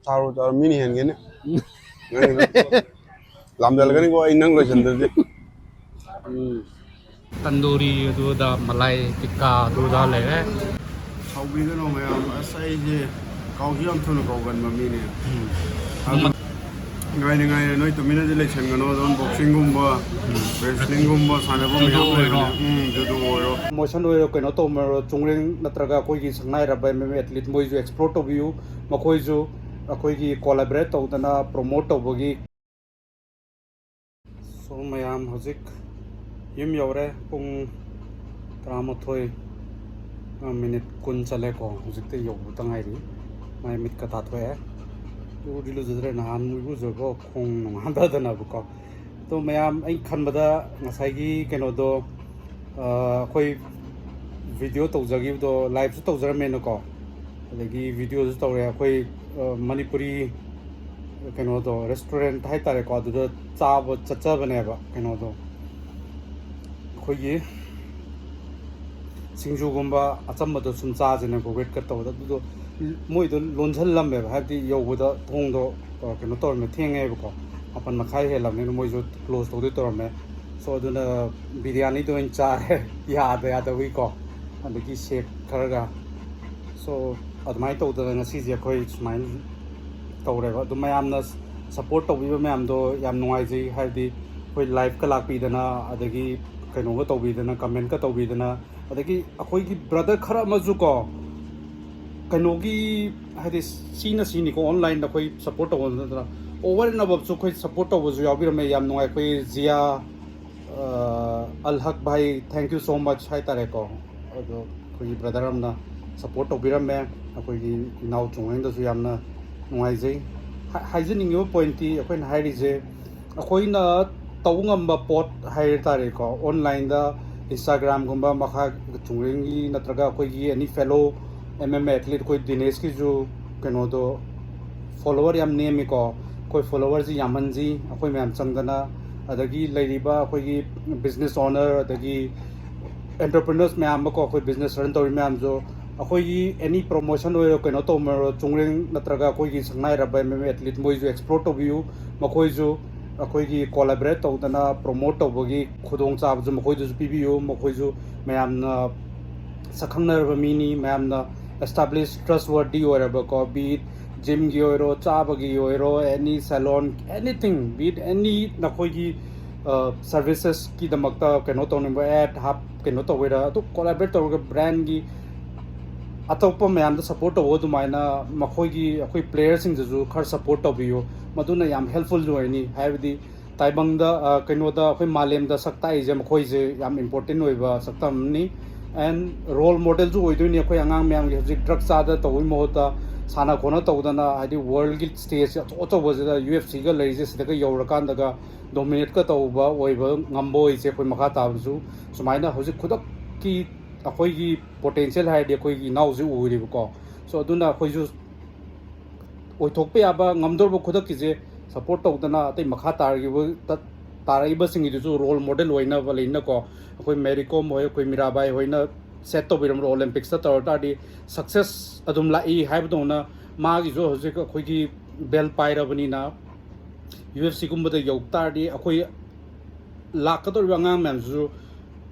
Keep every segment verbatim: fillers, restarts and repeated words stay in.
ꯆꯥꯔꯣ, ꯆꯥꯔꯣ, ꯃꯤꯅ ꯍꯦꯟꯒꯅꯤ꯫ ꯅꯪꯒꯤꯗꯣ ꯂꯥꯝꯖꯜꯂꯛꯀꯅꯤꯀꯣ, ꯑꯩ ꯅꯪ ꯂꯣꯏꯁꯟꯗ꯭ꯔꯗꯤ꯫ ꯎꯝ꯫ ꯇꯟꯗꯨꯔꯤ ꯑꯗꯨꯗ, ꯃꯂꯥꯏ ꯇꯤꯛꯀꯥ ꯑꯗꯨꯗ ꯂꯩꯔꯦ꯫ ꯁꯥꯎꯕꯤꯒꯅꯣ ꯃꯌꯥꯝ, ꯑꯁ, ꯑꯩꯁꯦ ꯀꯥꯎꯁꯨ ꯌꯥꯝ ꯊꯨꯅ ꯀꯥꯎꯒꯟꯕ ꯃꯤꯅꯦ꯫ ꯉꯥꯏꯅ ꯉꯥꯏꯅ ꯅꯣꯏ ꯇꯨꯃꯤꯟꯅꯗꯤ ꯂꯩꯁꯟꯒꯅꯣ, ꯑꯗꯨꯝ ꯕꯣꯛꯁꯤꯡꯒꯨꯝꯕ, ꯔꯦꯁꯂꯤꯡꯒꯨꯝꯕ ꯁꯥꯟꯅꯕ ꯃꯌꯥꯝ ꯂꯩꯕꯅꯦ꯫ ꯎꯝ, ꯖꯨꯗꯣ ꯑꯣꯏꯔꯣ꯫ ꯃꯣꯁꯟ ꯑꯣꯏꯔꯣ, ꯀꯩꯅꯣ ꯇꯧꯕ ꯑꯣꯏꯔꯣ, ꯆꯨꯡꯔꯦꯡ ꯅꯠꯇ꯭ꯔꯒ ꯑꯩꯈꯣꯏꯒꯤ ꯁꯛꯅꯥꯏꯔꯕ M M A athlete ꯃꯣꯏꯁꯨ explore ꯇꯧꯕꯤꯌꯨ꯫ ꯃꯈꯣꯏꯁꯨ ꯑꯩꯈꯣꯏꯒꯤ collaborate ꯇꯧꯗꯅ promote ꯇꯧꯕꯒꯤ꯫ So ꯃꯌꯥꯝ ꯍꯧꯖꯤꯛ ꯌꯨꯝ ꯌꯧꯔꯦ꯫ ꯄꯨꯡ ꯇꯔꯥꯃꯥꯊꯣꯏ, ꯑ, ꯃꯤꯅꯤꯠ ꯀꯨꯟ ꯆꯠꯂꯦꯀꯣ꯫ ꯍꯧꯖꯤꯛꯇ ꯌꯧꯕꯇ ꯉꯥꯏꯔꯤ꯫ ꯃꯥꯏ ꯃꯤꯠꯀ ꯇꯥꯊꯣꯛꯑꯦ꯫ ꯏꯔꯨꯗꯤ ꯂꯨꯖꯗ꯭ꯔꯦ, ꯅꯍꯥꯟ ꯏꯔꯨꯖꯕ ꯈꯣꯡ ꯅꯨꯡ ꯍꯥꯝꯊꯗꯅꯕꯀꯣ꯫ ꯑꯗꯣ ꯃꯌꯥꯝ, ꯑꯩ ꯈꯟꯕꯗ ꯉꯁꯥꯏꯒꯤ ꯀꯩꯅꯣꯗꯣ, ꯑ, ꯑꯩꯈꯣꯏ video ꯇꯧꯖꯈꯤꯕꯗꯣ, liveꯁꯨ ꯇꯧꯖꯔꯝꯃꯦꯅꯀꯣ, ꯑꯗꯒꯤ videoꯁꯨ ꯇꯧꯔꯦ꯫ ꯑꯩꯈꯣꯏ, ꯑ, ꯃꯅꯤꯄꯨꯔꯤ ꯀꯩꯅꯣꯗꯣ, restaurant ꯍꯥꯏꯇꯥꯔꯦꯀꯣ, ꯑꯗꯨꯗ ꯆꯥꯕ ꯆꯠꯆꯕꯅꯦꯕ꯫ ꯀꯩꯅꯣꯗꯣ, ꯑꯩꯈꯣꯏꯒꯤ ꯁꯤꯡꯖꯨꯒꯨꯝꯕ ꯑꯆꯝꯕꯗꯣ ꯁꯨꯝ ꯆꯥꯁꯦꯅꯀꯣ, wait ꯀ ꯇꯧꯕꯗ, ꯑꯗꯨꯗꯣ ꯃꯣꯏꯗꯣ ꯂꯣꯟꯁꯤꯜꯂꯝꯃꯦꯕ, ꯍꯥꯏꯕꯗꯤ ꯌꯧꯕꯗ ꯊꯣꯡꯗꯣ, ꯑ, ꯀꯩꯅꯣ ꯇꯧꯔꯝꯃꯦ, ꯊꯦꯡꯉꯦꯕꯀꯣ, ꯃꯥꯄꯟ ꯃꯈꯥꯏ ꯍꯦꯜꯂꯕꯅꯤꯅ ꯃꯣꯏꯁꯨ close ꯇꯧꯗꯣꯏ ꯇꯧꯔꯝꯃꯦ꯫ So ꯑꯗꯨꯅ ꯕꯤꯔꯌꯥꯅꯤꯗꯣ ꯑꯣꯏꯅ ꯆꯥꯔꯦ, ꯌꯥꯗ ꯌꯥꯗꯕꯒꯤꯀꯣ, ꯑꯗꯒꯤ shake ꯈꯔꯒ꯫ So ꯑꯗꯨꯃꯥꯏꯅ ꯇꯧꯗꯅ ꯉꯁꯤꯁꯦ ꯑꯩꯈꯣꯏ ꯁꯨꯃꯥꯏꯅ ꯇꯧꯔꯦꯕ꯫ ꯑꯗꯨ ꯃꯌꯥꯝꯅ support ꯇꯧꯕꯤꯕ ꯃꯌꯥꯝꯗꯣ ꯌꯥꯝ ꯅꯨꯡꯉꯥꯏꯖꯩ, ꯍꯥꯏꯕꯗꯤ ꯑꯩꯈꯣꯏ live ꯀ ꯂꯥꯛꯄꯤꯗꯅ, ꯑꯗꯒꯤ ꯀꯩꯅꯣꯒ ꯇꯧꯕꯤꯗꯅ, comment ꯀ ꯇꯧꯕꯤꯗꯅ, ꯑꯗꯒꯤ ꯑꯩꯈꯣꯏꯒꯤ brother ꯈꯔ ꯑꯃꯁꯨ ꯀꯣ, ꯀꯩꯅꯣꯒꯤ, ꯍꯥꯏꯗꯤ ꯁꯤꯅ ꯁꯤꯅꯤꯀꯣ, online ꯗ ꯑꯩꯈꯣꯏ support ꯇꯧꯕ ꯅꯠꯇꯅ over and above ꯁꯨ ꯑꯩꯈꯣꯏ support ꯇꯧꯕꯁꯨ ꯌꯥꯎꯕꯤꯔꯝꯃꯦ꯫ ꯌꯥꯝ ꯅꯨꯡꯉꯥꯏ꯫ ꯑꯩꯈꯣꯏ ꯖꯤꯌꯥ, ꯑ, ꯑꯜ ꯍꯛ ꯚꯥꯏ, thank you so much ꯍꯥꯏꯇꯥꯔꯦꯀꯣ꯫ ꯑꯗꯣ ꯑꯩꯈꯣꯏꯒꯤ brother ꯑꯃꯅ support ꯇꯧꯕꯤꯔꯝꯃꯦ꯫ ꯑꯩꯈꯣꯏꯒꯤ ꯏꯅꯥꯎ ꯆꯨꯡꯋꯦꯡꯗꯁꯨ ꯌꯥꯝꯅ ꯅꯨꯡꯉꯥꯏꯖꯩ꯫ ꯍꯥꯏ-, ꯍꯥꯏꯖꯅꯤꯡꯉꯤꯕ point ꯇꯤ, ꯑꯩꯈꯣꯏꯅ ꯍꯥꯏꯔꯤꯁꯦ, ꯑꯩꯈꯣꯏꯅ ꯇꯧ ꯉꯝꯕ ꯄꯣꯠ ꯍꯥꯏ ꯇꯥꯔꯦꯀꯣ, online ꯗ, Instagram ꯒꯨꯝꯕ, ꯃꯈꯥ ꯆꯨꯡꯔꯦꯡꯒꯤ ꯅꯠꯇ꯭ꯔꯒ ꯑꯩꯈꯣꯏꯒꯤ any fellow M M A athlete, ꯑꯩꯈꯣꯏ ꯗꯤꯅꯦꯁꯀꯤꯁꯨ ꯀꯩꯅꯣꯗꯣ, follower ꯌꯥꯝ ꯅꯦꯝꯃꯤꯀꯣ꯫ ꯑꯩꯈꯣꯏ follower ꯁꯤ ꯌꯥꯝꯍꯟꯁꯤ, ꯑꯩꯈꯣꯏ ꯃꯌꯥꯝ ꯆꯪꯗꯅ, ꯑꯗꯒꯤ ꯂꯩꯔꯤꯕ ꯑꯩꯈꯣꯏꯒꯤ business owner, ꯑꯗꯒꯤ entrepreneurs ꯃꯌꯥꯝ ꯑꯃꯀꯣ, ꯑꯩꯈꯣꯏ business run ꯇꯧꯔꯤ ꯃꯌꯥꯝꯁꯨ, ꯑꯩꯈꯣꯏꯒꯤ ꯑꯦꯅꯤ ꯄ꯭ꯔꯣꯃꯣꯁꯟ ꯑꯣꯏꯔꯣ, ꯀꯩꯅꯣ ꯇꯧꯕ ꯑꯣꯏꯔꯣ, ꯆꯨꯡꯔꯦꯡ ꯅꯠꯇ꯭ꯔꯒ ꯑꯩꯈꯣꯏꯒꯤ ꯁꯛꯅꯥꯏꯔꯕ ꯑꯦꯝ ꯑꯦꯝ ꯑꯦ ꯑꯦꯊꯂꯤꯠ ꯃꯣꯏꯁꯨ ꯑꯦꯛꯁꯄ꯭ꯂꯣꯔ ꯇꯧꯕꯤꯌꯨ꯫ ꯃꯈꯣꯏꯁꯨ ꯑꯩꯈꯣꯏꯒꯤ ꯀꯣꯂꯥꯕꯔꯦꯠ ꯇꯧꯗꯅ ꯄ꯭ꯔꯣꯃꯣꯠ ꯇꯧꯕꯒꯤ ꯈꯨꯗꯣꯡꯆꯥꯕꯁꯨ ꯃꯈꯣꯏꯗꯁꯨ ꯄꯤꯕꯤꯌꯨ꯫ ꯃꯈꯣꯏꯁꯨ ꯃꯌꯥꯝꯅ ꯁꯛꯈꯪꯅꯔꯕ ꯃꯤꯅꯤ, ꯃꯌꯥꯝꯅ ꯑꯦꯁꯇꯥꯕ꯭ꯂꯤꯁ ꯇ꯭ꯔꯁꯋꯔꯗꯤ ꯑꯣꯏꯔꯕꯀꯣ, ꯕꯤꯠ ꯖꯤꯝꯒꯤ ꯑꯣꯏꯔꯣ, ꯆꯥꯕꯒꯤ ꯑꯣꯏꯔꯣ, ꯑꯦꯅꯤ ꯁꯦꯂꯣꯟ, ꯑꯦꯅꯤꯊꯤꯡ, ꯕꯤꯠ ꯑꯦꯅꯤ ꯅꯈꯣꯏꯒꯤ ꯁꯔꯚꯤꯁꯦꯁꯀꯤꯗꯃꯛꯇ ꯀꯩꯅꯣ ꯇꯧꯅꯤꯡꯕ, ꯑꯦꯠ ꯍꯥꯞ ꯀꯩꯅꯣ ꯇꯧꯒꯦꯔꯥ, ꯑꯗꯨ ꯀꯣꯂꯥꯕꯔꯦꯠ ꯇꯧꯔꯒ ꯕ꯭ꯔꯥꯟꯒꯤ ꯑꯇꯣꯞꯄ ꯃꯌꯥꯝꯗ ꯁꯞꯄꯣꯔꯠ ꯇꯧꯕ ꯑꯗꯨꯃꯥꯏꯅ ꯃꯈꯣꯏꯒꯤ, ꯑꯩꯈꯣꯏ ꯄ꯭ꯂꯦꯌꯔꯁꯤꯡꯗꯁꯨ ꯈꯔ ꯁꯞꯄꯣꯔꯠ ꯇꯧꯕꯤꯌꯨ꯫ ꯃꯗꯨꯅ ꯌꯥꯝ ꯍꯦꯜꯞꯐꯨꯜꯁꯨ ꯑꯣꯏꯅꯤ꯫ ꯍꯥꯏꯕꯗꯤ ꯇꯥꯏꯕꯪꯗ, ꯑ, ꯀꯩꯅꯣꯗ, ꯑꯩꯈꯣꯏ ꯃꯥꯂꯦꯝꯗ ꯁꯛ ꯇꯥꯛꯏꯁꯦ ꯃꯈꯣꯏꯁꯦ ꯌꯥꯝ ꯏꯝꯄꯣꯔꯇꯦꯟ ꯑꯣꯏꯕ ꯁꯛꯇꯝ ꯑꯃꯅꯤ꯫ ꯑꯦꯟ ꯔꯣꯜ ꯃꯣꯗꯦꯜꯁꯨ ꯑꯣꯏꯗꯣꯏꯅꯤ ꯑꯩꯈꯣꯏ ꯑꯉꯥꯡ ꯃꯌꯥꯝꯒꯤ꯫ ꯍꯧꯖꯤꯛ ꯗ꯭ꯔꯒ ꯆꯥꯗ ꯇꯧꯕꯒꯤ ꯃꯍꯨꯠꯇ ꯁꯥꯟꯅ ꯈꯣꯠꯅ ꯇꯧꯗꯅ, ꯍꯥꯏꯗꯤ ꯋꯥꯔꯜꯒꯤ ꯁ꯭ꯇꯦꯖ ꯑꯆꯧ ꯑꯆꯧꯕꯁꯤꯗ, ꯌꯨ ꯑꯦꯐ ꯁꯤꯒ ꯂꯩꯔꯤꯁꯦ, ꯁꯤꯗꯒ ꯌꯧꯔꯀꯥꯟꯗꯒ ꯗꯣꯃꯤꯅꯦꯠꯀ ꯇꯧꯕ ꯑꯣꯏꯕ ꯉꯝꯕ ꯑꯣꯏꯁꯦ꯫ ꯑꯩꯈꯣꯏ ꯃꯈꯥ ꯇꯥꯕꯁꯨ ꯁꯨꯃꯥꯏꯅ ꯍꯧꯖꯤꯛ ꯈꯨꯗꯛꯀꯤ ꯑꯩꯈꯣꯏꯒꯤ ꯄꯣꯇꯦꯟꯁꯤꯌꯦꯜ ꯍꯥꯏꯔꯗꯤ ꯑꯩꯈꯣꯏꯒꯤ ꯏꯅꯥꯎꯁꯦ ꯎꯔꯤꯕꯀꯣ꯫ ꯁꯣ ꯑꯗꯨꯅ ꯑꯩꯈꯣꯏꯁꯨ ꯑꯣꯏꯊꯣꯛꯄ ꯌꯥꯕ ꯉꯝꯗꯧꯔꯕ ꯈꯨꯗꯛꯀꯤꯁꯦ ꯁꯞꯄꯣꯔꯠ ꯇꯧꯗꯅ, ꯑꯇꯩ ꯃꯈꯥ ꯇꯥꯔꯛꯏꯕ, ꯇ-, ꯇꯥꯔꯛꯏꯕꯁꯤꯡꯒꯤꯗꯨꯁꯨ ꯔꯣꯜ ꯃꯣꯗꯦꯜ ꯑꯣꯏꯅꯕ ꯂꯩꯅꯀꯣ꯫ ꯑꯩꯈꯣꯏ ꯃꯦꯔꯤ ꯀꯣꯝ ꯍꯣꯏ, ꯑꯩꯈꯣꯏ ꯃꯤꯔꯥꯕꯥꯏ ꯍꯣꯏꯅ ꯁꯦꯠ ꯇꯧꯕꯤꯔꯝꯕ ꯑꯣꯂꯦꯝꯄꯤꯛꯁꯇ ꯇꯧꯔ ꯇꯥꯔꯗꯤ ꯁꯛꯁꯦꯁ ꯑꯗꯨꯝ ꯂꯥꯛꯏ ꯍꯥꯏꯕꯗꯧꯅ, ꯃꯥꯒꯤꯁꯨ ꯍꯧꯖꯤꯛ ꯑꯩꯈꯣꯏꯒꯤ ꯕꯦꯜ ꯄꯥꯏꯔꯕꯅꯤꯅ, ꯌꯨ ꯑꯦꯐ ꯁꯤꯒꯨꯝꯕꯗ ꯌꯧ ꯇꯥꯔꯗꯤ ꯑꯩꯈꯣꯏ ꯂꯥꯛꯀꯗꯧꯔꯤꯕ ꯑꯉꯥꯡ ꯃꯌꯥꯝꯁꯤꯁꯨ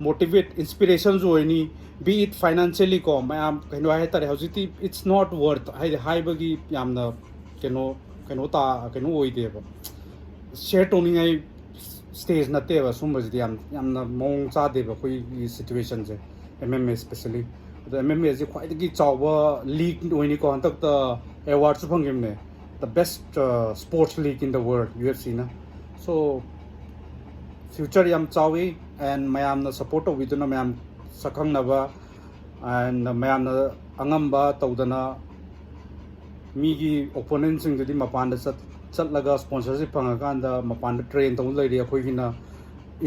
ꯃꯣꯇꯤꯚꯦꯠ, ꯏꯟꯁꯄꯤꯔꯦꯁꯟꯁꯨ ꯑꯣꯏꯅꯤ꯫ ꯕꯤ ꯏꯠ ꯐꯥꯏꯅꯥꯟꯁꯤꯌꯦꯜꯂꯤ ꯀꯣ, ꯃꯌꯥꯝ ꯀꯩꯅꯣ ꯍꯥꯏꯇꯥꯔꯦ, ꯍꯧꯖꯤꯛꯇꯤ it's not worth, ꯍꯥꯏꯗꯤ ꯍꯥꯏꯕꯒꯤ ꯌꯥꯝꯅ ꯀꯩꯅꯣ, ꯀꯩꯅꯣ ꯇꯥ-, ꯀꯩꯅꯣ ꯑꯣꯏꯗꯦꯕ, ꯁꯤꯌꯔ ꯇꯧꯅꯤꯡꯉꯥꯏ ꯁ꯭ꯇꯦꯖ ꯅꯠꯇꯦꯕ꯫ ꯁꯨꯝꯕꯁꯤꯗꯤ ꯌꯥꯝ, ꯌꯥꯝꯅ ꯃꯑꯣꯡ ꯆꯥꯗꯦꯕ ꯑꯩꯈꯣꯏꯒꯤ ꯁꯤꯆꯨꯋꯦꯁꯟꯁꯦ, ꯑꯦꯝ ꯑꯦꯝ ꯑꯦ ꯁ꯭ꯄꯦꯁꯦꯜꯂꯤ꯫ ꯑꯗꯣ ꯑꯦꯝ ꯑꯦꯝ ꯑꯦꯁꯦ ꯈ꯭ꯋꯥꯏꯗꯒꯤ ꯆꯥꯎꯕ ꯂꯤꯒ ꯑꯣꯏꯅꯤꯀꯣ, ꯍꯟꯗꯛꯇ ꯑꯦꯋꯥꯔꯗꯁꯨ ꯐꯪꯈꯤꯕꯅꯦ, the best sports league in the world, U F ꯁꯤꯅ꯫ ꯁꯣ ꯐ꯭ꯌꯨꯆꯔ ꯌꯥꯝ ꯆꯥꯎꯋꯤ꯫ ꯑꯦꯟ ꯃꯌꯥꯝꯅ ꯁꯞꯄꯣꯔꯠ ꯇꯧꯕꯤꯗꯨꯅ, ꯃꯌꯥꯝ ꯁꯛꯈꯪꯅꯕ ꯑꯦꯟ ꯃꯌꯥꯝꯅ ꯑꯉꯝꯕ ꯇꯧꯗꯅ, ꯃꯤꯒꯤ ꯑꯣꯄꯣꯅꯦꯟꯁꯤꯡꯗꯨꯗꯤ ꯃꯄꯥꯟꯗ ꯆꯠ-, ꯆꯠꯂꯒ ꯁ꯭ꯄꯣꯟꯁꯔꯁꯤꯞ ꯐꯪꯉꯀꯥꯟꯗ ꯃꯄꯥꯟꯗ ꯇ꯭ꯔꯦꯟ ꯇꯧ ꯂꯩꯔꯤ꯫ ꯑꯩꯈꯣꯏꯒꯤꯅ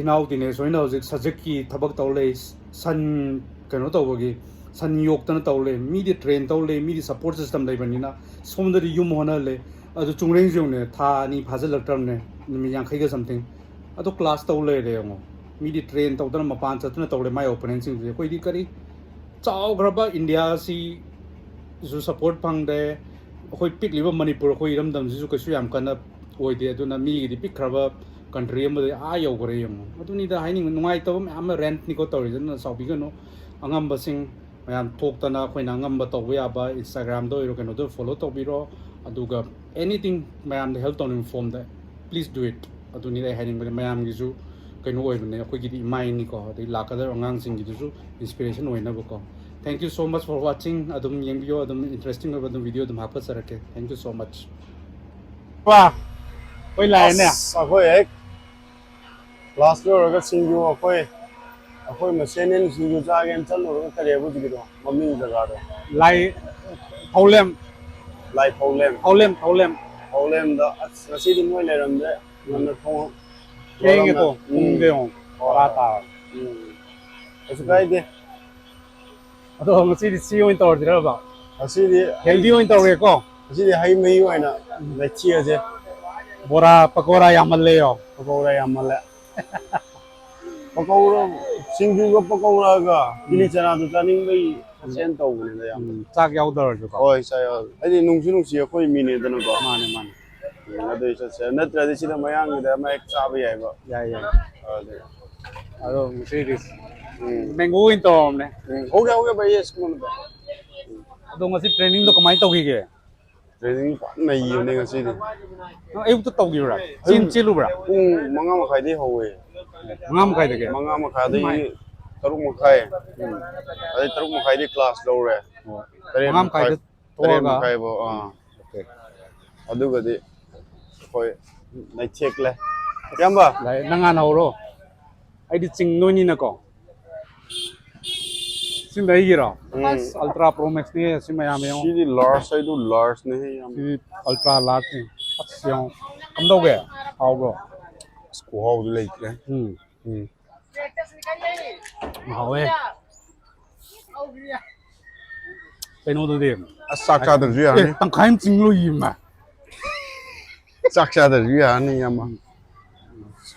ꯏꯅꯥꯎ ꯗꯤꯅꯦꯁ ꯍꯣꯏꯅ ꯍꯧꯖꯤꯛ ꯁꯖꯤꯛꯀꯤ ꯊꯕꯛ ꯇꯧ ꯂꯩ, ꯁꯟ ꯀꯩꯅꯣ ꯇꯧꯕꯒꯤ, ꯁꯟ ꯌꯣꯛꯇꯅ ꯇꯧ ꯂꯩ꯫ ꯃꯤꯗꯤ ꯇ꯭ꯔꯦꯟ ꯇꯧ ꯂꯩ, ꯃꯤꯗꯤ ꯁꯞꯄꯣꯔꯠ ꯁꯤꯁꯇꯦꯝ ꯂꯩꯕꯅꯤꯅ꯫ ꯁꯣꯝꯗꯗꯤ ꯌꯨꯝ ꯍꯣꯠꯅꯍꯜꯂꯦ꯫ ꯑꯗꯨ ꯆꯨꯡꯔꯦꯡꯁꯦ ꯌꯦꯡꯉꯨꯅꯦ, ꯊꯥ ꯑꯅꯤ ꯐꯥꯖꯤꯜꯂꯛꯇ꯭ꯔꯕꯅꯦ, ꯅꯨꯃꯤꯠ ꯌꯥꯡꯈꯩꯒ ꯁꯝꯊꯤꯡ꯫ ꯑꯗꯣ ꯀ꯭ꯂꯥꯁ ꯇꯧ ꯂꯩꯔꯦ ꯌꯦꯡꯉꯣ꯫ ꯃꯤꯗꯤ ꯇ꯭ꯔꯦꯟ ꯇꯧꯗꯅ ꯃꯄꯥꯟ ꯆꯠꯇꯅ ꯇꯧꯔꯦ ꯃꯥꯏ ꯑꯣꯄꯣꯅꯦꯟꯁꯤꯡꯗꯨꯗꯤ꯫ ꯑꯩꯈꯣꯏꯗꯤ ꯀꯔꯤ? ꯆꯥꯎꯈ꯭ꯔꯕ ꯏꯟꯗꯤꯌꯥꯁꯤꯁꯨ ꯁꯞꯄꯣꯔꯠ ꯐꯪꯗꯦ꯫ ꯑꯩꯈꯣꯏ ꯄꯤꯛꯂꯤꯕ ꯃꯅꯤꯄꯨꯔ, ꯑꯩꯈꯣꯏ ꯏꯔꯝꯗꯝꯁꯤꯁꯨ ꯀꯩꯁꯨ ꯌꯥꯝ ꯀꯟꯅ ꯑꯣꯏꯗꯦ꯫ ꯑꯗꯨꯅ ꯃꯤꯒꯤꯗꯤ ꯄꯤꯛꯈ꯭ꯔꯕ ꯀꯟꯇ꯭ꯔꯤ ꯑꯃꯗ ꯑꯥ ꯌꯧꯈ꯭ꯔꯦ ꯌꯦꯡꯉꯣ꯫ ꯑꯗꯨꯅꯤꯗ ꯍꯥꯏꯅꯤꯡꯕ, ꯅꯨꯡꯉꯥꯏꯇꯕ ꯃꯌꯥꯝ ꯑꯃ, ꯔꯦꯟꯠꯅꯤꯀꯣ ꯇꯧꯔꯤꯁꯦ꯫ ꯑꯗꯨꯅ ꯆꯥꯎꯕꯤꯒꯅꯨ꯫ ꯑꯉꯝꯕꯁꯤꯡ ꯃꯌꯥꯝ ꯊꯣꯛꯇꯅ ꯑꯩꯈꯣꯏꯅ ꯑꯉꯝꯕ ꯇꯧꯕ ꯌꯥꯕ Instagram-ꯗ ꯑꯣꯏꯔꯣ, ꯀꯩꯅꯣꯗ ꯐꯣꯂꯣ ꯇꯧꯕꯤꯔꯣ꯫ ꯑꯗꯨꯒ anything ꯃꯌꯥꯝꯗ help ꯇꯧꯅꯤꯡꯕ form-ꯗ, please do it꯫ ꯑꯗꯨꯅꯤ ꯑꯩ ꯍꯥꯏꯅꯤꯡꯕꯗꯤ, ꯃꯌꯥꯝꯒꯤꯁꯨ ꯀꯩꯅꯣ ꯑꯣꯏꯕꯅꯦ, ꯑꯩꯈꯣꯏꯒꯤꯗꯤ ꯏꯃꯥꯏꯅꯤꯀꯣ, ꯑꯗꯩ ꯂꯥꯛꯀꯗꯧꯔꯤꯕ ꯑꯉꯥꯡꯁꯤꯡꯒꯤꯗꯨꯁꯨ inspiration ꯑꯣꯏꯅꯕꯀꯣ꯫ Thank you so much for watching꯫ ꯑꯗꯨꯝ ꯌꯦꯡꯕꯤꯌꯣ, ꯑꯗꯨꯝ interesting ꯑꯣꯏꯕ ꯑꯗꯨꯝ video ꯑꯗꯨꯝ ꯍꯥꯞꯀꯠꯆꯔꯛꯀꯦ꯫ Thank you so much꯫ ꯋꯥ, ꯑꯩꯈꯣꯏ ꯂꯥꯛꯑꯦꯅꯦ꯫ ꯑꯁ, ꯑꯩꯈꯣꯏ ꯍꯦꯛ class ꯂꯣꯏꯔꯒ ꯁꯤꯡꯖꯨ ꯑꯩꯈꯣꯏ, ꯑꯩꯈꯣꯏ ꯃꯁꯦꯟ ꯁꯤꯡꯖꯨ ꯆꯥꯒꯦꯅ ꯆꯠꯂꯨꯔꯒ, ꯀꯔꯤꯕ ꯍꯧꯖꯤꯛꯀꯤꯗꯣ, ꯃꯃꯤꯡ ꯖꯒꯥꯗꯣ? ꯂꯥꯏ ꯐꯧꯂꯦꯝ꯫ ꯂꯥꯏ ꯐꯧꯂꯦꯝ꯫ ꯐꯧꯂꯦꯝ, ꯐꯧꯂꯦꯝ꯫ ꯐꯧꯂꯦꯝꯗ꯫ ꯑꯁ, ꯉꯁꯤꯗꯤ ꯃꯣꯏ ꯂꯩꯔꯝꯗ꯭ꯔꯦ꯫ ꯉꯟꯅ ꯊꯣꯡ-, ꯊꯦꯡꯉꯦꯀꯣ, ꯊꯣꯡꯂꯝꯃꯦ꯫ ꯎꯝ꯫ ꯄꯨꯡꯗꯤ ꯌꯦꯡꯉꯣ, ꯍꯣꯏ꯫ ꯇꯔꯥ ꯇꯥꯔꯦ꯫ ꯎꯝ꯫ ꯀꯩꯁꯨ ꯀꯥꯏꯗꯦ꯫ ꯑꯗꯣ ꯉꯁꯤꯗꯤ ꯁꯤ ꯑꯣꯏꯅ ꯇꯧꯔꯁꯤꯔꯕ? ꯉꯁꯤꯗꯤ healthy ꯑꯣꯏꯅ ꯇꯧꯔꯒꯦꯀꯣ꯫ ꯉꯁꯤꯗꯤ ꯍꯩ ꯃꯍꯤ ꯑꯣꯏꯅ ꯂꯩꯊꯤꯔꯁꯦ꯫ ꯕꯣꯔꯥ, ꯄꯀꯧꯔꯥ ꯌꯥꯝꯃꯜꯂꯦꯌꯣ꯫ ꯄꯀꯧꯔꯥ ꯌꯥꯝꯃꯜꯂꯦ꯫ ꯄꯀꯧꯔꯥ, ꯁꯤꯡꯖꯨꯒ ꯄꯀꯧꯔꯥꯒ ꯀꯤꯂꯤ ꯆꯅꯥꯗꯨ ꯆꯥꯅꯤꯡꯕꯩ ꯃꯁꯦꯟ ꯇꯧꯕꯅꯤꯗ ꯌꯥꯝ꯫ ꯎꯝ, ꯆꯥꯛ ꯌꯥꯎꯗ꯭ꯔꯁꯨꯀꯣ꯫ ꯍꯣꯏ, ꯆꯥꯛ ꯌꯥꯎꯗ꯭ꯔꯁꯨ꯫ ꯍꯥꯏꯗꯤ ꯅꯨꯡꯁꯨ ꯅꯨꯡꯁꯤ ꯑꯩꯈꯣꯏ ꯃꯤꯅꯦꯗꯅꯀꯣ꯫ ꯃꯥꯅꯦ, ꯃꯥꯅꯦ꯫ ꯎꯝ, ꯑꯗꯨꯏ ꯆꯠꯁꯦ꯫ ꯅꯠꯇ꯭ꯔꯗꯤ ꯁꯤꯗ ꯃꯌꯥꯡꯒꯤꯗ ꯑꯃ ꯍꯦꯛ ꯆꯥꯕ ꯌꯥꯏꯕ꯫ ꯌꯥꯏ, ꯌꯥꯏ꯫ ꯑꯗꯨ꯫ ꯑꯗꯣ ꯉꯁꯤꯗꯤ ꯎꯝ꯫ Mango ꯑꯣꯏꯅ ꯇꯧꯔꯝꯅꯦ꯫ ꯎꯝ, ꯍꯧꯒꯦ, ꯍꯧꯒꯦ, ꯚꯥꯏ, yes, come on, ꯚꯥꯏ꯫ ꯑꯗꯣ ꯉꯁꯤ training-ꯗꯣ ꯀꯃꯥꯏꯅ ꯇꯧꯈꯤꯒꯦ? Training ꯐꯖꯅ ꯅꯩꯈꯤꯕꯅꯦ ꯉꯁꯤꯗꯤ꯫ ꯅꯪ ꯑꯌꯨꯛꯇ ꯇꯧꯈꯤꯕ꯭ꯔꯥ? ꯆꯦꯟ-, ꯑꯌꯨꯛ ꯆꯦꯜꯂꯨꯕ꯭ꯔꯥ? ꯄꯨꯡ ꯃꯉꯥ ꯃꯈꯥꯏꯗꯩ ꯍꯧꯋꯦ꯫ ꯃꯉꯥ ꯃꯈꯥꯏꯗꯒꯤ? ꯃꯉꯥ ꯃꯈꯥꯏꯗꯒꯤ ꯏꯃꯥꯏ꯫ ꯇꯔꯨꯛ ꯃꯈꯥꯏ꯫ ꯎꯝ꯫ ꯑꯗꯩ ꯇꯔꯨꯛ ꯃꯈꯥꯏꯗꯩ class ꯂꯧꯔꯦ꯫ ꯑꯣ꯫ ꯇꯔꯦꯠ ꯃꯈꯥꯏ꯫ ꯃꯉꯥ ꯃꯈꯥꯏꯗ ꯇꯔꯦꯠ ꯊꯣꯛꯑꯒ? ꯃꯈꯥꯏꯐꯧ, ꯑꯥ꯫ ꯑꯣꯀꯦ꯫ ꯑꯗꯨꯒꯗꯤ ꯑꯩꯈꯣꯏ ꯅꯩꯊꯦꯛꯂꯦ꯫ ꯏꯌꯥꯝꯕ꯫ ꯂꯥꯛꯑꯦ, ꯅꯪ ꯍꯥꯟꯅ ꯍꯧꯔꯣ꯫ ꯑꯩꯗꯤ ꯆꯤꯡꯗꯣꯏꯅꯤꯅꯀꯣ꯫ ꯁꯤꯅ ꯑꯩꯒꯤꯔꯣ? ꯎꯝ꯫ ꯑꯁ, Ultra Pro Max-ꯅꯦ ꯁꯤ ꯃꯌꯥꯝ ꯌꯦꯡꯉꯣ꯫ ꯁꯤꯗꯤ large ꯍꯥꯏꯗꯨ large-ꯅꯦꯍꯦ, ꯏꯌꯥꯝꯕ꯫ ꯁꯤꯗꯤ Ultra Large-ꯅꯦ꯫ ꯑꯁ, ꯌꯦꯡꯉꯣ꯫ ꯀꯝꯗꯧꯒꯦ? ꯍꯥꯎꯕ꯭ꯔꯣ? ꯑꯁ, ꯈꯨꯍꯥꯎꯗꯤ ꯂꯩꯇ꯭ꯔꯦ꯫ ꯎꯝ꯫ ꯎꯝ꯫ ꯍꯥꯎꯋꯦ꯫ ꯀꯩꯅꯣꯗꯨꯗꯤ? ꯑꯁ, ꯆꯥꯛ ꯆꯥꯗ꯭ꯔꯁꯨ ꯌꯥꯔꯅꯤ꯫ ꯑꯦ, ꯇꯪꯈꯥꯏ ꯑꯃ ꯆꯤꯡ ꯂꯣꯏ ꯏꯃ꯫ ꯆꯥꯛ ꯆꯥꯗ꯭ꯔꯁꯨ ꯌꯥꯔꯅꯤ, ꯏꯌꯥꯝꯕ꯫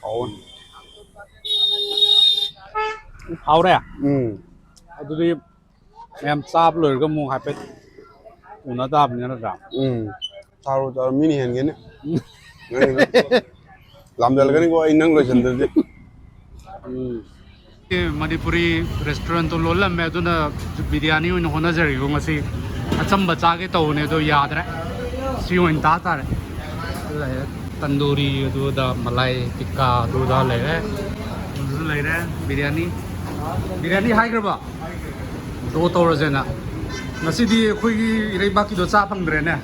ꯍꯥꯎꯋꯦ꯫ ꯍꯥꯎꯔꯦ? ꯎꯝ꯫ ꯑꯗꯨꯗꯤ ꯃꯌꯥꯝ ꯆꯥꯕ ꯂꯣꯏꯔꯒ ꯑꯃꯨꯛ ꯍꯥꯏꯐꯦꯠ ꯎꯅ ꯇꯥꯕꯅꯤꯅ, ꯅꯠꯇ꯭ꯔꯥ? ꯎꯝ꯫ ꯆꯥꯔꯣ, ꯆꯥꯔꯣ, ꯃꯤꯅ ꯍꯦꯟꯒꯅꯤ꯫ ꯅꯪꯒꯤꯗꯣ ꯂꯥꯝꯖꯜꯂꯛꯀꯅꯤꯀꯣ, ꯑꯩ ꯅꯪ ꯂꯣꯏꯁꯟꯗ꯭ꯔꯗꯤ꯫ ꯎꯝ꯫ ꯃꯅꯤꯄꯨꯔꯤ restaurant ꯇꯣ ꯂꯣꯜꯂꯝꯃꯦ, ꯑꯗꯨꯅ ꯕꯤꯔꯌꯥꯅꯤ ꯑꯣꯏꯅ ꯍꯣꯠꯅꯖꯔꯤꯀꯣ ꯉꯁꯤ꯫ ꯑꯆꯝꯕ ꯆꯥꯒꯦ ꯇꯧꯕꯅꯦ, ꯑꯗꯣ ꯌꯥꯗ꯭ꯔꯦ, ꯁꯤ ꯑꯣꯏꯅ ꯇꯥ ꯇꯥꯔꯦ꯫ ꯇꯟꯗꯨꯔꯤ, ꯑꯗꯨꯗ ꯃꯂꯥꯏ ꯇꯤꯛꯀꯥ, ꯑꯗꯨꯗ ꯂꯩꯔꯦ, ꯑꯗꯨꯁꯨ ꯂꯩꯔꯦ꯫ ꯕꯤꯔꯌꯥꯅꯤ, ꯕꯤꯔꯌꯥꯅꯤ ꯍꯥꯏꯈ꯭ꯔꯕ? ꯗ꯭ꯔꯣ ꯇꯧꯔꯁꯦꯅ꯫ ꯉꯁꯤꯗꯤ ꯑꯩꯈꯣꯏꯒꯤ ꯏꯔꯩꯕꯥꯛꯀꯤꯗꯣ ꯆꯥ ꯐꯪꯗ꯭ꯔꯦꯅꯦ꯫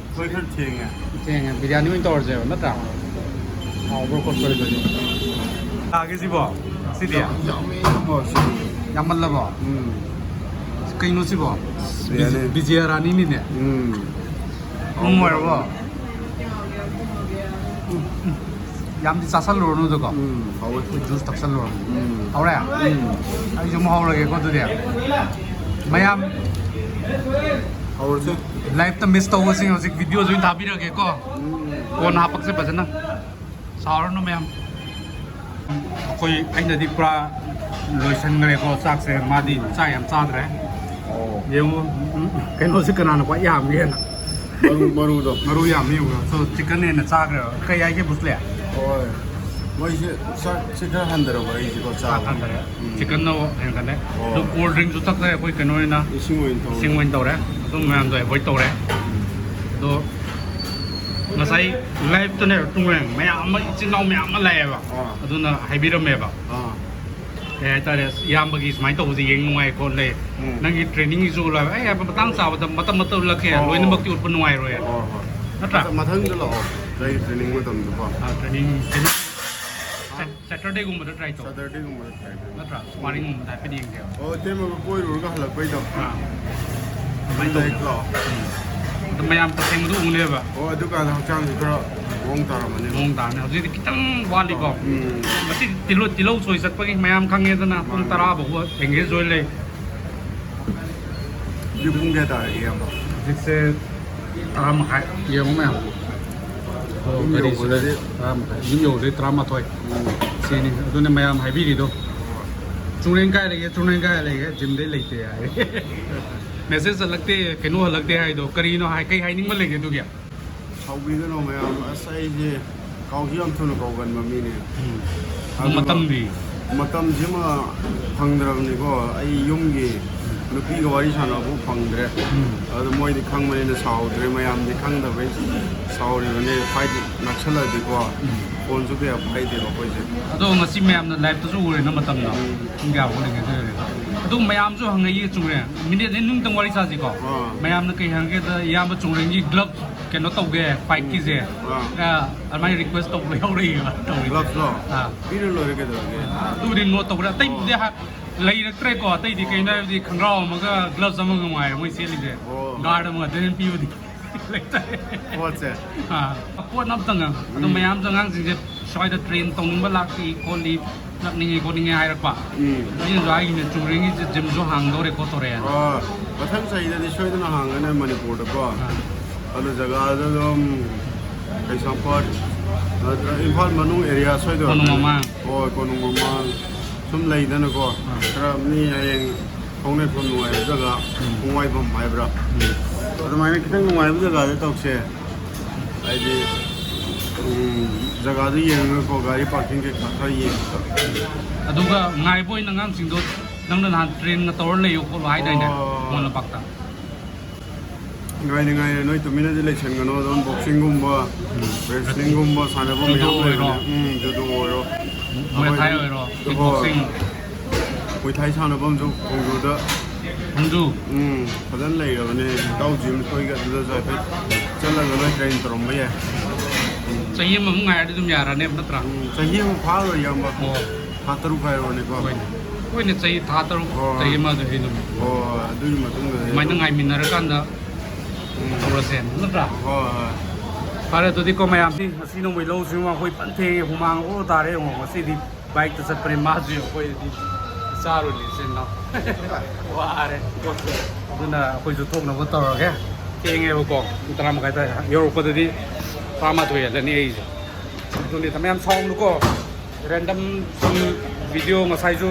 ꯑꯩꯈꯣꯏ ꯈꯔ ꯊꯦꯡꯉꯦ꯫ ꯊꯦꯡꯉꯦ, ꯕꯤꯔꯌꯥꯅꯤ ꯑꯣꯏꯅ ꯇꯧꯔꯁꯦꯕ, ꯅꯠꯇ꯭ꯔꯥ? ꯍꯥꯎꯕ꯭ꯔꯥ ꯈꯣꯠꯄ꯭ꯔꯥ ꯑꯗꯨꯗꯤ꯫ ꯂꯥꯛꯑꯒꯦ ꯁꯤꯕꯣ? ꯁꯤꯗꯤ? ꯌꯥꯝꯃꯦ, ꯌꯥꯝꯃꯦ, ꯁꯤꯗꯤ꯫ ꯌꯥꯝꯃꯜꯂꯕꯣ? ꯎꯝ꯫ ꯀꯩꯅꯣ ꯁꯤꯕꯣ? ꯕꯤꯔꯌꯥꯅꯤ꯫ ꯕꯤꯖꯌ ꯔꯥꯅꯤꯅꯤꯅꯦ꯫ ꯎꯝ꯫ ꯎꯝ ꯑꯣꯏꯔꯕꯣ? ꯎꯝ, ꯎꯝ꯫ ꯌꯥꯝꯗꯤ ꯆꯥꯁꯜꯂꯨꯔꯅꯨꯗꯀꯣ꯫ ꯎꯝ, ꯍꯥꯎꯋꯦ꯫ ꯑꯩꯈꯣꯏ ꯖꯨꯁ ꯊꯛꯆꯜꯂꯨꯔꯅꯨ꯫ ꯎꯝ꯫ ꯍꯥꯎꯔꯦ? ꯎꯝ꯫ ꯑꯩꯁꯨ ꯑꯃꯨꯛ ꯍꯧꯔꯒꯦꯀꯣ ꯑꯗꯨꯗꯤ꯫ ꯃꯌꯥꯝ ꯍꯧꯔꯁꯦ꯫ Live ꯇ miss ꯇꯧꯕꯁꯤꯡ ꯍꯧꯖꯤꯛ video ꯁꯨ ꯑꯣꯏꯅ ꯊꯥꯕꯤꯔꯒꯦꯀꯣ꯫ ꯎꯝ꯫ ꯀꯣꯟꯅ ꯍꯥꯄꯛꯁꯦ ꯐꯖꯅ꯫ ꯁꯥꯎꯔꯅꯨ ꯃꯌꯥꯝ꯫ ꯑꯩꯈꯣꯏ, ꯑꯩꯅꯗꯤ ꯄꯨꯔꯥ ꯂꯣꯏꯁꯟꯈ꯭ꯔꯦꯀꯣ ꯆꯥꯛꯁꯦ꯫ ꯃꯥꯗꯤ ꯆꯥꯛ ꯌꯥꯝ ꯆꯥꯗ꯭ꯔꯦ꯫ ꯑꯣ꯫ ꯌꯦꯡꯉꯨ, ꯎꯝ, ꯀꯩꯅꯣꯁꯦ ꯀꯅꯥꯅ ꯈ꯭ꯋꯥꯏ ꯌꯥꯝꯒꯦꯅ꯫ ꯃꯔꯨ, ꯃꯔꯨꯗꯣ꯫ ꯃꯔꯨ ꯌꯥꯝꯃꯤ ꯌꯦꯡꯉꯨ꯫ So, chicken ꯍꯦꯟꯅ ꯆꯥꯈ꯭ꯔꯦꯕ꯫ ꯀꯩ ꯍꯥꯏꯒꯦ, ꯕꯨꯁꯂꯦ? ꯍꯣꯏ꯫ ꯃꯣꯏꯁꯦ ꯆꯥꯛꯁꯦ ꯈꯔ ꯍꯟꯊꯔꯕ ꯑꯩꯁꯦꯀꯣ, ꯆꯥꯛ ꯆꯥꯕ꯫ ꯍꯟꯊꯔꯦ꯫ ꯎꯝ꯫ Chicken ꯅ ꯍꯦꯟꯒꯠꯂꯦ꯫ ꯑꯣ꯫ ꯑꯗꯨ cold drink ꯁꯨ ꯊꯛꯇ꯭ꯔꯦ ꯑꯩꯈꯣꯏ, ꯀꯩꯅꯣ ꯑꯣꯏꯅ꯫ ꯏꯁꯤꯡ ꯑꯣꯏꯅ ꯇꯧꯔꯦ꯫ ꯏꯁꯤꯡ ꯑꯣꯏꯅ ꯇꯧꯔꯦ꯫ ꯑꯗꯨꯝ ꯃꯌꯥꯝꯗꯣ avoid ꯇꯧꯔꯦ꯫ ꯎꯝ꯫ ꯑꯗꯣ ꯉꯁꯥꯏ live ꯇꯅꯦ ꯇꯨꯡꯔꯦꯡ ꯃꯌꯥꯝ ꯑꯃ, ꯏꯆꯤꯟ ꯏꯅꯥꯎ ꯃꯌꯥꯝ ꯑꯃ ꯂꯥꯛꯑꯦꯕ꯫ ꯑꯥ꯫ ꯑꯗꯨꯅ ꯍꯥꯏꯕꯤꯔꯝꯃꯦꯕ꯫ ꯑꯥ꯫ ꯀꯩ ꯍꯥꯏꯇꯥꯔꯦ, "ꯑꯁ, ꯏꯌꯥꯝꯕꯒꯤ ꯁꯨꯃꯥꯏꯅ ꯇꯧꯕꯁꯦ ꯌꯦꯡ ꯅꯨꯡꯉꯥꯏ ꯈꯣꯠꯂꯦ꯫ ꯎꯝ꯫ ꯅꯪꯒꯤ training ꯒꯤꯁꯨ ꯂꯥꯛ-, ꯑꯩ ꯍꯥꯏꯕ ꯃꯇꯥꯡ ꯆꯥꯕꯗ ꯃꯇꯝ ꯃꯇꯝ ꯎꯠꯂꯛꯀꯦ, ꯑꯣ꯫ ꯂꯣꯏꯅꯃꯛꯇꯤ ꯎꯠꯄ ꯅꯨꯡꯉꯥꯏꯔꯣꯏ"꯫ ꯍꯣꯏ, ꯍꯣꯏ꯫ ꯅꯠꯇ꯭ꯔꯥ? ꯃꯊꯪ-, ꯃꯊꯪꯗ ꯂꯥꯛꯑꯣ, ꯅꯪꯒꯤ training ꯃꯇꯝꯗꯀꯣ꯫ ꯑꯥ, training, training꯫ Sat-, Saturday ꯒꯨꯝꯕꯗ try ꯇꯧ꯫ Saturday ꯒꯨꯝꯕꯗ try ꯇꯧ꯫ ꯅꯠꯇ꯭ꯔꯥ? Sparring ꯒꯨꯝꯕꯗ ꯍꯥꯏꯐꯦꯠ ꯌꯦꯡꯁꯦꯕ꯫ ꯑꯣ, ꯏꯇꯩꯃꯒ ꯀꯣꯏꯔꯨꯔꯒ ꯍꯜꯂꯛꯄꯩꯗꯣ꯫ ꯑꯥ꯫ ꯑꯗꯨꯃꯥꯏꯅ ꯇꯧꯁꯦ꯫ ꯂꯥꯛꯑꯣ꯫ ꯎꯝ꯫ ꯑꯗꯣ ꯃꯌꯥꯝ ꯇꯁꯦꯡꯕꯗꯣ ꯎꯅꯦꯕ꯫ ꯑꯣ, ꯑꯗꯨꯀꯥꯟꯗ ꯍꯛꯆꯥꯡꯁꯦ ꯈꯔ ꯃꯑꯣꯡ ꯇꯥꯔꯝꯃꯅꯤ꯫ ꯃꯑꯣꯡ ꯇꯥꯔꯅꯤ꯫ ꯍꯧꯖꯤꯛꯇꯤ ꯈꯤꯇꯪ ꯋꯥꯠꯂꯤꯀꯣ꯫ ꯎꯝ꯫ ꯉꯁꯤ ꯇꯤꯜꯍꯧ, ꯇꯤꯜꯍꯧ ꯁꯣꯏ ꯆꯠꯄꯒꯤ ꯃꯌꯥꯝ ꯈꯪꯉꯦꯗꯅ, ꯄꯨꯡ ꯃꯥꯅꯦ꯫ ꯇꯔꯥ ꯐꯥꯎꯕ engage ꯑꯣꯏ ꯂꯩ꯫ ꯍꯧꯖꯤꯛ ꯄꯨꯡ ꯀꯌꯥ ꯇꯥꯔꯒꯦ, ꯏꯌꯥꯝꯕ? ꯍꯧꯖꯤꯛꯁꯦ ꯇꯔꯥ ꯃꯈꯥꯏ꯫ ꯌꯦꯡꯉꯨ ꯃꯌꯥꯝ꯫ ꯑꯣ, ꯌꯨꯝ ꯒꯥꯔꯤꯁꯤꯗ ꯌꯧꯕꯗꯗꯤ? ꯇꯔꯥ ꯃꯈꯥꯏ꯫ ꯌꯨꯝ ꯌꯧꯕꯗꯗꯤ ꯇꯔꯥꯃꯥꯊꯣꯏ꯫ ꯎꯝ꯫ ꯁꯤꯅꯤ꯫ ꯑꯗꯨꯅ ꯃꯌꯥꯝ ꯍꯥꯏꯕꯤꯔꯤꯗꯣ꯫ ꯆꯨꯡꯔꯦꯟ ꯀꯥꯏ ꯂꯩꯒꯦ, ꯆꯨꯡꯔꯦꯟ ꯀꯥꯏ ꯂꯩꯒꯦ, ꯖꯤꯝꯗꯩ ꯂꯩꯇꯦ ꯍꯥꯏ꯫ ꯃꯦꯁꯦꯖ ꯍꯜꯂꯛꯇꯦ, ꯀꯩꯅꯣ ꯍꯜꯂꯛꯇꯦ ꯍꯥꯏꯗꯣ ꯀꯔꯤꯅꯣ ꯍꯥꯏ, ꯀꯩ ꯍꯥꯏꯅꯤꯡꯕ ꯂꯩꯒꯦ ꯑꯗꯨꯒꯤ? ꯁꯥꯎꯕꯤꯒꯅꯣ ꯃꯌꯥꯝ, ꯑꯁ ꯑꯩꯁꯦ ꯀꯥꯎꯁꯤ ꯌꯥꯝ ꯊꯨꯅ ꯀꯥꯎꯒꯟꯕ ꯃꯤꯅꯦ꯫ ꯎꯝ꯫ ꯑꯗꯨꯒ ꯃꯇꯝꯗꯤ? ꯃꯇꯝꯁꯤꯃ ꯐꯪꯗ꯭ꯔꯕꯅꯤꯀꯣ, ꯑꯩ ꯌꯨꯝꯒꯤ ꯅꯨꯄꯤꯒ ꯋꯥꯔꯤ ꯁꯥꯟꯅꯕ ꯐꯪꯗ꯭ꯔꯦ꯫ ꯎꯝ꯫ ꯑꯗꯣ ꯃꯣꯏꯗꯤ ꯈꯪꯕꯅꯤꯅ ꯁꯥꯎꯗ꯭ꯔꯦ, ꯃꯌꯥꯝꯗꯤ ꯈꯪꯗꯕꯩ ꯁꯥꯎꯔꯤꯕꯅꯦ꯫ ꯐꯥꯏꯗꯤ ꯅꯛꯁꯜꯂꯛꯑꯗꯤꯀꯣ, ꯎꯝ꯫ ꯐꯣꯟꯁꯨ ꯀꯌꯥ ꯄꯥꯏꯗꯦꯕ ꯑꯩꯈꯣꯏꯁꯦ꯫ ꯑꯗꯣ ꯉꯁꯤ ꯃꯌꯥꯝꯅ ꯂꯥꯏꯞꯇꯁꯨ ꯎꯔꯦꯅ ꯃꯇꯝꯗꯣ꯫ ꯎꯝ꯫ ꯄꯨꯡ ꯀꯌꯥ ꯑꯣꯏꯔꯤꯒꯦ ꯑꯗꯨ ꯑꯣꯏꯔꯦ? ꯑꯗꯨ ꯃꯌꯥꯝꯁꯨ ꯍꯪꯉꯛꯏ ꯆꯨꯝꯔꯦ꯫ ꯃꯤꯅꯤꯠ ꯑꯅꯤ ꯑꯅꯤꯃꯨꯛꯇꯪ ꯋꯥꯔꯤ ꯁꯥꯁꯤꯀꯣ꯫ ꯑꯥ꯫ ꯃꯌꯥꯝꯅ ꯀꯩ ꯍꯪꯒꯦꯗ, ꯏꯌꯥꯝꯕ ꯆꯨꯝꯔꯦꯟꯒꯤ ꯒ꯭ꯂꯕ ꯀꯩꯅꯣ ꯇꯧꯒꯦ, ꯐꯥꯏꯠꯀꯤꯁꯦ꯫ ꯑꯥ꯫ ꯑ, ꯑꯗꯨꯃꯥꯏꯅ ꯔꯤꯀ꯭ꯋꯦꯁ ꯇꯧꯕ ꯌꯥꯎꯔꯛꯏꯕ ꯇꯧꯔꯤꯁꯦ꯫ ꯒ꯭ꯂꯕꯁꯂꯣ? ꯑꯥ꯫ ꯄꯤꯔ ꯂꯣꯏꯔꯦ ꯀꯩꯗꯧꯔꯒꯦ? ꯑꯗꯨꯕꯨꯗꯤ ꯅꯣꯠ ꯇꯧꯈ꯭ꯔꯦ꯫ ꯑꯇꯩꯕꯨꯗꯤ ꯑꯣ꯫ ꯍꯥ-, ꯂꯩꯔꯛꯇ꯭ꯔꯦꯀꯣ꯫ ꯑꯇꯩꯗꯤ ꯑꯣ꯫ ꯀꯩꯅꯣ ꯍꯥꯏꯕꯗꯤ ꯈꯣꯡꯒ꯭ꯔꯥꯎ ꯑꯃꯒ ꯒ꯭ꯂꯕꯁ ꯑꯃꯒ ꯉꯥꯏꯔꯦ ꯃꯣꯏ ꯁꯦꯠꯂꯤꯁꯦ꯫ ꯑꯣ꯫ ꯒꯥꯔꯗ ꯑꯃꯒ ꯑꯗꯨꯃꯥꯏꯅ ꯄꯤꯕꯗꯤ ꯂꯩꯇ꯭ꯔꯦ꯫ ꯄꯣꯠꯁꯦ꯫ ꯑꯥ, ꯄꯣꯠ ꯑꯃꯇꯪ ꯑꯗꯣ ꯎꯝ꯫ ꯃꯌꯥꯝꯁꯨ ꯑꯉꯥꯡꯁꯤꯡꯁꯦ ꯁ꯭ꯋꯥꯏꯗ ꯇ꯭ꯔꯦꯟ ꯇꯧꯅꯤꯡꯕ ꯂꯥꯛꯄꯤ ꯈꯣꯠꯂꯤ, ꯂꯥꯛꯅꯤꯡꯉꯤ ꯈꯣꯠꯅꯤꯡꯉꯤ ꯍꯥꯏꯔꯛꯄ꯫ ꯎꯝ꯫ ꯑꯩꯅꯁꯨ ꯍꯥꯏꯈꯤꯕꯅꯦ, ꯆꯨꯝꯔꯦꯟꯒꯤꯁꯦ ꯖꯤꯝꯁꯨ ꯍꯥꯡꯗꯧꯔꯦ ꯈꯣꯠꯇꯧꯔꯦꯅ꯫ ꯑꯣ, ꯃꯊꯪ ꯆꯍꯤꯗꯗꯤ ꯁꯣꯏꯗꯅ ꯍꯥꯡꯒꯅꯤ ꯃꯅꯤꯄꯨꯔꯗꯀꯣ꯫ ꯑꯥ꯫ ꯑꯗꯨ ꯖꯒꯥꯗ ꯑꯗꯨꯝ ꯀꯩꯁꯥꯝꯄꯥꯠ ꯅꯠꯇ꯭ꯔꯒ ꯏꯝꯐꯥꯜ ꯃꯅꯨꯡ ꯑꯦꯔꯤꯌꯥ ꯁ꯭ꯋꯥꯏꯗ ꯀꯣꯅꯨꯡ ꯑꯣꯏꯔꯝꯒꯅꯤ꯫ ꯃꯃꯥꯡ꯫ ꯍꯣꯏ, ꯀꯣꯅꯨꯡ ꯃꯃꯥꯡ꯫ ꯁꯨꯝ ꯂꯩꯗꯅꯀꯣ꯫ ꯑꯥ꯫ ꯈꯔ ꯃꯤ ꯍꯌꯦꯡ ꯐꯥꯎꯅꯐꯝ ꯅꯨꯡꯉꯥꯏꯕ ꯖꯒꯥ, ꯎꯝ꯫ ꯄꯨꯡꯋꯥꯏꯐꯝ ꯍꯥꯏꯕ꯭ꯔꯥ? ꯎꯝ꯫ ꯑꯗꯨꯃꯥꯏꯅ ꯈꯤꯇꯪ ꯅꯨꯡꯉꯥꯏꯕ ꯖꯒꯥꯗ ꯇꯧꯁꯦ꯫ ꯍꯥꯏꯗꯤ, ꯎꯝ, ꯖꯒꯥꯗꯨ ꯌꯦꯡꯉꯒꯀꯣ, ꯒꯥꯔꯤ ꯄꯥꯔꯀꯤꯡ ꯀꯩꯀꯥ ꯈꯔ ꯌꯦꯡꯉꯒ꯫ ꯑꯗꯨꯒ ꯉꯥꯏꯕ ꯑꯣꯏꯅ ꯑꯉꯥꯡꯁꯤꯡꯗꯣ ꯅꯪꯅ ꯅꯍꯥꯟ ꯇ꯭ꯔꯦꯟꯒ ꯇꯧꯔ ꯂꯩꯌꯨ ꯈꯣꯠꯂꯨ ꯍꯥꯏꯗꯥꯏꯅꯦ, ꯑꯣ꯫ ꯈꯨꯃꯟ ꯂꯝꯄꯥꯛꯇ? ꯉꯥꯏꯅꯤ, ꯉꯥꯏꯅꯤ, ꯅꯣꯏ ꯇꯨꯃꯤꯟꯅꯗꯤ ꯂꯩꯁꯟꯒꯅꯣ, ꯑꯗꯨꯝ ꯕꯣꯛꯁꯤꯡꯒꯨꯝꯕ, ꯎꯝ꯫ ꯔꯦꯁꯂꯤꯡꯒꯨꯝꯕ ꯁꯥꯟꯅꯕ ꯖꯨꯗꯣ ꯃꯌꯥꯝ ꯑꯣꯏꯔꯣ꯫ ꯂꯩꯕꯅꯦ꯫ ꯎꯝ, ꯖꯨꯗꯣ ꯑꯣꯏꯔꯣ꯫ ꯃꯨꯥꯏ ꯊꯥꯏ ꯑꯩꯈꯣꯏ ꯑꯣꯏꯔꯣ, ꯀꯤꯛ ꯍꯣꯏ꯫ ꯕꯣꯛꯁꯤꯡ꯫ ꯃꯨꯥꯏ ꯊꯥꯏ ꯁꯥꯟꯅꯐꯝꯁꯨ ꯈꯣꯡꯖꯨꯗ꯫ ꯈꯣꯡꯖꯨ? ꯎꯝ, ꯐꯖꯅ ꯂꯩꯔꯕꯅꯦ꯫ ꯏꯇꯥꯎ ꯖꯤꯝ ꯑꯩꯈꯣꯏꯒ ꯑꯗꯨꯗꯁꯨ ꯍꯥꯏꯐꯦꯠ ꯆꯠꯂꯒ ꯅꯣꯏ ꯇ꯭ꯔꯦꯟ ꯇꯧꯔꯝꯕ ꯌꯥꯏ꯫ ꯆꯍꯤ ꯑꯃꯃꯨꯛ ꯉꯥꯏꯔꯗꯤ ꯑꯗꯨꯝ ꯌꯥꯔꯅꯦꯕ ꯅꯠꯇ꯭ꯔꯥ? ꯎꯝ, ꯆꯍꯤ ꯑꯃ ꯐꯥꯔꯣꯏ, ꯏꯌꯥꯝꯕ꯫ ꯑꯣ꯫ ꯊꯥ ꯇꯔꯨꯛ ꯍꯥꯏꯔꯣꯅꯦꯀꯣ꯫ ꯍꯣꯏꯅꯦ꯫ ꯍꯣꯏꯅꯦ, ꯆꯍꯤ ꯊꯥ ꯇꯔꯨꯛ, ꯍꯣꯏ꯫ ꯆꯍꯤ ꯑꯃꯗꯨꯗꯤ ꯑꯗꯨꯝ꯫ ꯍꯣꯏ, ꯑꯗꯨꯒꯤ ꯃꯇꯨꯡꯗꯗꯤ ꯑꯗꯨꯃꯥꯏꯅ ꯑꯗꯨꯝ ꯉꯥꯏꯃꯤꯟꯅꯔꯀꯥꯟꯗ ꯎꯝ꯫ ꯇꯧꯔꯁꯦ, ꯅꯠꯇ꯭ꯔꯥ? ꯍꯣꯏ, ꯍꯣꯏ꯫ ꯐꯔꯦ, ꯑꯗꯨꯗꯤꯀꯣ, ꯃꯌꯥꯝ, ꯉꯁꯤ ꯅꯣꯡꯃꯩ ꯂꯧꯁꯤꯡ ꯑꯩꯈꯣꯏ ꯐꯟ ꯊꯦꯡꯉꯦ, ꯍꯨꯃꯥꯡ ꯑꯣꯔ ꯇꯥꯔꯦ꯫ ꯌꯦꯡꯉꯣ, ꯉꯁꯤꯗꯤ ꯕꯥꯏꯛꯇ ꯆꯠꯄꯅꯦ, ꯃꯥꯁꯨ ꯑꯩꯈꯣꯏꯗꯤ ꯏꯆꯥꯔꯨꯅꯤ, ꯏꯆꯤꯟ ꯏꯅꯥꯎ꯫ ꯋꯥꯔꯦ꯫ ꯑꯗꯨꯅ ꯑꯩꯈꯣꯏꯁꯨ ꯊꯣꯛꯅꯕ ꯇꯧꯔꯒꯦ꯫ ꯊꯦꯡꯉꯦꯕꯀꯣ, ꯄꯨꯡ ꯇꯔꯥ ꯃꯈꯥꯏ ꯇꯥꯔꯦ꯫ ꯌꯧꯔꯛꯄꯗꯗꯤ ꯇꯔꯥꯃꯥꯊꯣꯏ ꯍꯦꯜꯂꯅꯤ ꯑꯩꯁꯦ꯫ ꯑꯗꯨꯅꯤ, ꯃꯌꯥꯝ ꯁꯥꯎꯅꯨꯀꯣ꯫ ꯔꯦꯟꯗꯝ ꯁꯨꯝ ꯚꯤꯗꯤꯑꯣ ꯉꯁꯥꯏꯁꯨ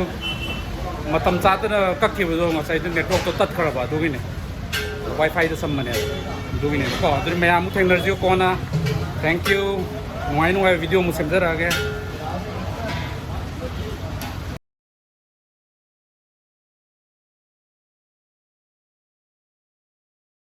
ꯃꯇꯝ ꯆꯥꯗꯅ ꯀꯛꯈꯤꯕꯗꯣ ꯉꯁꯥꯏꯗꯣ networkꯇꯣ ꯇꯠꯈ꯭ꯔꯕ, ꯑꯗꯨꯒꯤꯅꯦ꯫ Wi-Fiꯗ ꯁꯝꯕꯅꯦ, ꯑꯗꯨꯒꯤꯅꯦꯕꯀꯣ꯫ ꯑꯗꯨꯗꯤ ꯃꯌꯥꯝ ꯑꯃꯨꯛ ꯊꯦꯡꯅꯔꯁꯤꯀꯣ ꯀꯣꯟꯅ꯫ Thank you꯫ ꯅꯨꯡꯉꯥꯏ ꯅꯨꯡꯉꯥꯏꯕ video ꯑꯃꯨꯛ ꯁꯦꯝꯖꯔꯛꯑꯒꯦ꯫